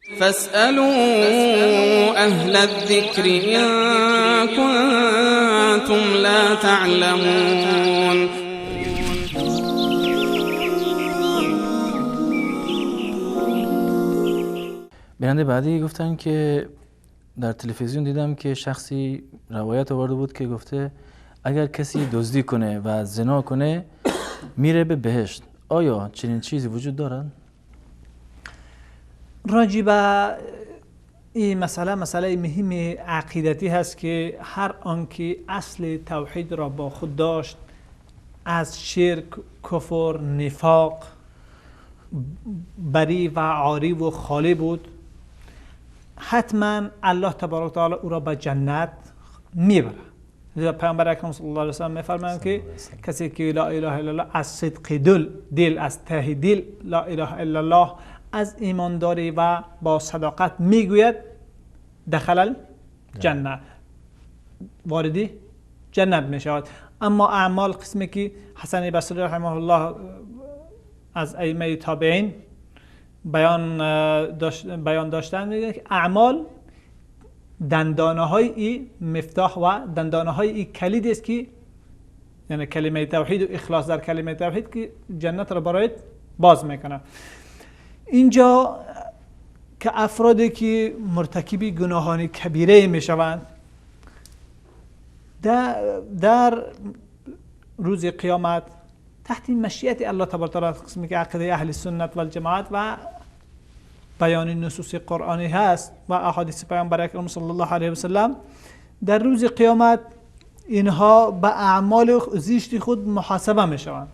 فاسألوا أهل الذكر إن كنتم لا تعلمون. بیننده بعدی گفتن که در تلویزیون دیدم که شخصی روایت آورده بود که گفته اگر کسی دزدی کنه و زنا کنه میره به بهشت. آیا چنین چیزی وجود دارد؟ راجع به این مسئله، مسئله مهم عقیدتی هست که هر آنکه اصل توحید را با خود داشت از شرک، کفر، نفاق بری و عاری و خالی بود، حتما الله تبارک و تعالی او را به جنت میبره. پیامبر اکرم صلی الله علیه و سلم میفرمایند که کسی که لا اله الا الله از صدق دل از ته دل لا اله الا الله از ایمانداری و با صداقت میگوید دخل الجنه، واردی جنت میشود. اما اعمال قسمی که حسن بصری رحمه الله از ائمه تابعین بیان داشتن، میگه که اعمال دندانه های ای مفتاح و دندانه های ای کلید است که یعنی کلمه توحید و اخلاص در کلمه توحید که جنت را برایت باز میکنه. اینجا که افرادی که مرتکب گناهان کبیره میشوند در روز قیامت تحت مشیت الله تبارک و تعالی، قسمی که عقیده اهل سنت و الجماعت و بیان نصوص قرآنی هست و احادیث پیامبر اکرم صلی الله علیه و سلم، در روز قیامت اینها به اعمال زشت خود محاسبه میشوند.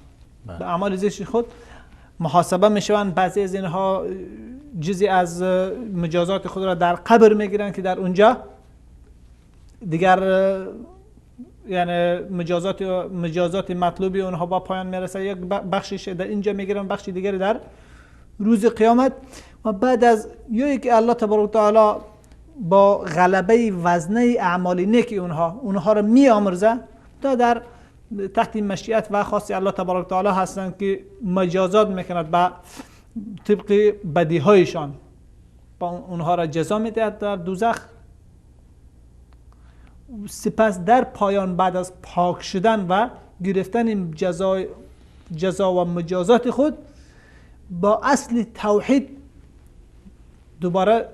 به اعمال زشت خود محاسبه میشوند. بعضی از اینها جزئی از مجازات خود را در قبر میگیرند که در اونجا دیگر یعنی مجازات مطلوبی اونها با پایان میرسه، یک بخشش در اینجا میگیرن، بخش دیگری در روز قیامت. و بعد از یا که الله تبارک و تعالی با غلبه وزنه اعمال نیک اونها را میآمرزه تا در تحت مشیت و خاص الله تبارک و تعالی هستند که مجازات میکند با طبق بدیهایشان، با اونها را جزا میدهد در دوزخ. سپس در پایان بعد از پاک شدن و گرفتن جزا و مجازات خود با اصل توحید دوباره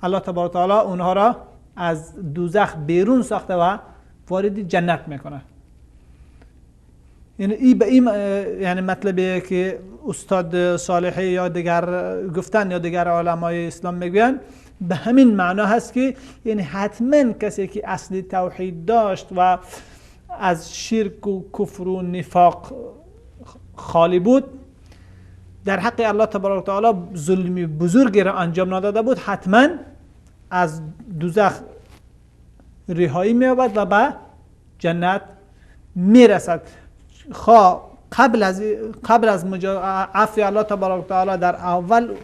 الله تبارک و تعالی اونها را از دوزخ بیرون ساخته و وارد جنت میکنه. یعنی ای به این یعنی مطلبی که استاد صالحی یا دیگر گفتن یا دیگر علمای اسلام میگویند به همین معنا هست که یعنی حتما کسی که اصل توحید داشت و از شرک و کفر و نفاق خالی بود، در حق الله تبارک و تعالی ظلمی بزرگی را انجام نداده بود، حتما از دوزخ رهایی می‌یابد و به جنت میرسد. خواه قبل از عفو الله تبارک و تعالی در اول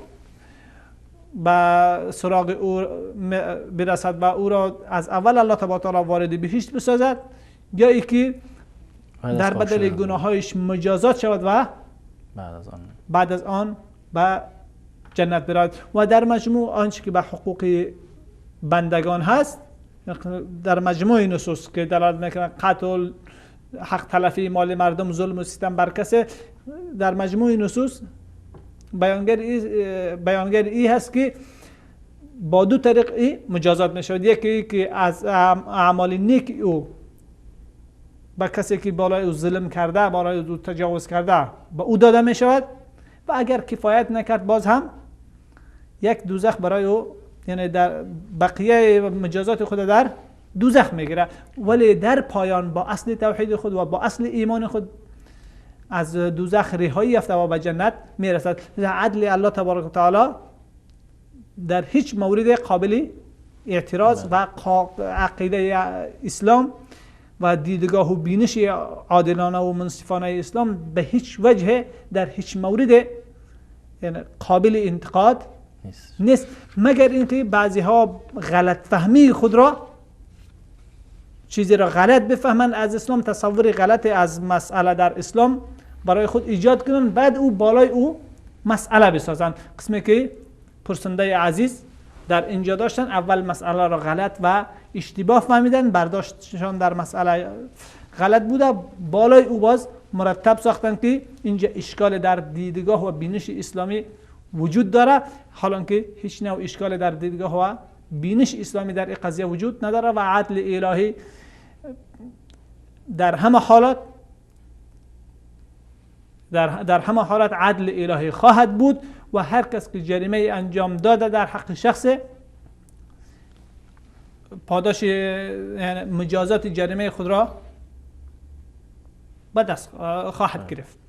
به سراغ او برسد و او را از اول الله تبارک و تعالی وارد بهشت بسازد، یا اینکه در بدل گناهایش مجازات شود و بعد از آن به جنت برود. و در مجموع آنچه که به حقوق بندگان هست، در مجموع نصوص که دلالت میکنه قتل، حق تلفی مال مردم، ظلم و ستم بر کسی، در مجموع نصوص بیانگر ای هست که با دو طریق ای مجازات میشود. یکی که از اعمال نیک او به کسی که بالای او ظلم کرده، بالای او تجاوز کرده، به او داده میشود و اگر کفایت نکرد باز هم یک دوزخ برای او، یعنی در بقیه مجازات خود در دوزخ میگیره. ولی در پایان با اصل توحید خود و با اصل ایمان خود از دوزخ رهایی یافته و به جنت میرسد. عدل الله تبارک و تعالی در هیچ مورد قابل اعتراض و عقیده اسلام و دیدگاه و بینش عادلانه و منصفانه اسلام به هیچ وجه در هیچ مورد یعنی قابل انتقاد نیست، مگر اینکه بعضی ها غلط فهمی خود را، چیزی را غلط بفهمن از اسلام، تصور غلط از مسئله در اسلام برای خود ایجاد کنن، بعد او بالای او مسئله بسازن. قسمی که پرسنده عزیز در اینجا داشتن، اول مسئله را غلط و اشتباه فهمیدن، برداشتشان در مسئله غلط بوده، بالای او باز مرتب ساختن که اینجا اشکال در دیدگاه و بینش اسلامی وجود داره، حالان که هیچ نوع اشکال در دیدگاه و بینش اسلامی در این قضیه وجود نداره و عدل الهی در همه حالات در همه حالات عدل الهی خواهد بود و هر کس که جریمه انجام داده در حق شخص پاداش، یعنی مجازات جریمه خود را به دست خواهد گرفت.